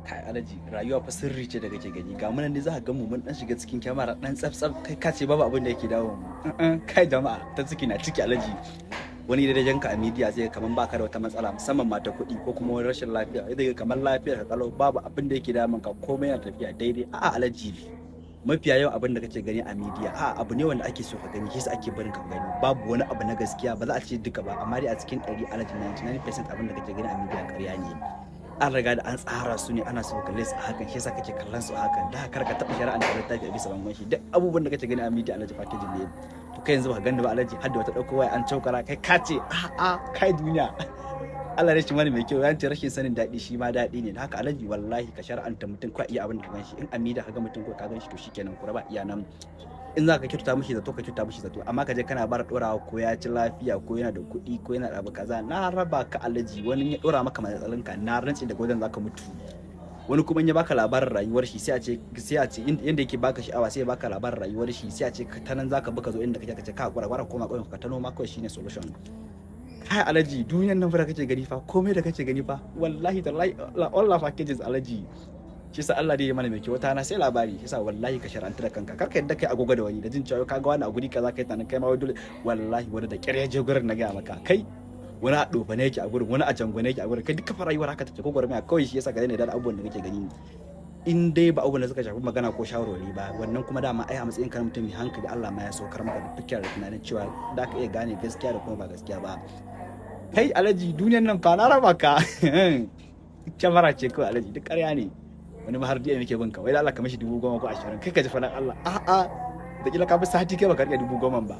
Kai alaji, rayuwa fa sirri ce da kake gani. Ga munan ne za ka ga mu mun dan shiga cikin kyamara dan tsaf tsaf, kai ka ce babu abin da yake dawo mu. Kai jama'a, ta ciki na ciki alaji. Wani da janka a media sai kaman baka da wata matsala, musamman mata kuɗi ko kuma wani rashin lafiya, idan kamar lafiyar ka kalau, babu abin da yake damun ka, komai yana tafiya daidai. A'a alaji, mafiya yawan abin da kake gani a media, a abu ne wanda ake so ka gani, shi ake barin ka gani. Babu wani abu na gaskiya, ba za a ce duka ba, amma dai a cikin 100 alaji, 99% abin da kake gani a media ƙarya ne. An riga da an tsara su ne, ana so kalle su a hakan, shi yasa kake kallon su a hakan. Da kar ka taɓa shari'an da littafi a bisa bangon shi. Duk abubuwan da kake gani a media alaji, packaging ne. To kai yanzu ba gani ba alaji, har da wata ɗauko waya an caukara, kai ka ce a kai duniya. Allah rashin wani mai kyau, yanci rashin sanin daɗi shi ma daɗi ne. Da haka alaji, wallahi ka shar'anta mutum ko iya abin da ka ganshi in amida ka ga mutum ko ka ganshi, to shikenan, ku raba iya nan. In za ka kyautata mishi zato, ka kyautata mishi zato, amma ka je kana bar dorawa ko ya ci lafiya, ko yana da kuɗi, ko yana da abu kaza, na raba ka alaji. Wani ya dora maka matsalinka, na rantsi da wajen zaka mutu. Wani kuma in ya baka labarin rayuwar shi, sai a ce yanda yake baka sha'awa, sai ya baka labarin rayuwar shi, sai a ce ta nan zaka bi ka zo inda kake, ka ce ka gwara gwara koma ƙauyen ka ta noma kawai, shine solution. Kai alaji, duniyan nan fa da kake gani fa, komai da kake gani fa, wallahi tallahi, all of packages alaji. Shi sa Allah dai ya mana mai kyau, wata na sai labari. Shi sa wallahi ka shar'anta da kanka, kar ka yadda kai agogo da wani da jin cewa ka ga wani a guri kaza, kai tunanin kai ma wai dole. Wallahi wani da kyar ya je gurin, na gaya maka. Kai wani a dofa ne yake a gurin, wani a jango ne yake a gurin. Kai duka fa rayuwar haka take, ko gwarmaya kawai. Shi yasa ka daina da abubuwan da kake gani, in dai ba abubuwan da suka shafi magana ko shawarwari ba. Wannan kuma dama ai a matsayin ka mutum mai hankali, Allah ma ya saukar maka da fikira da tunanin cewa da ka iya gane gaskiya da kuma ba gaskiya ba. Kai alaji, duniyan nan fa na raba ka, kyamara ce kawai alaji, duk ƙarya ne. Wani ma har DM yake bin ka, wai da Allah ka mishi 10,000 ko 20. Kai ka ji fa Allah, a'a, da kila ka bi sati kai baka rike 10,000 ba.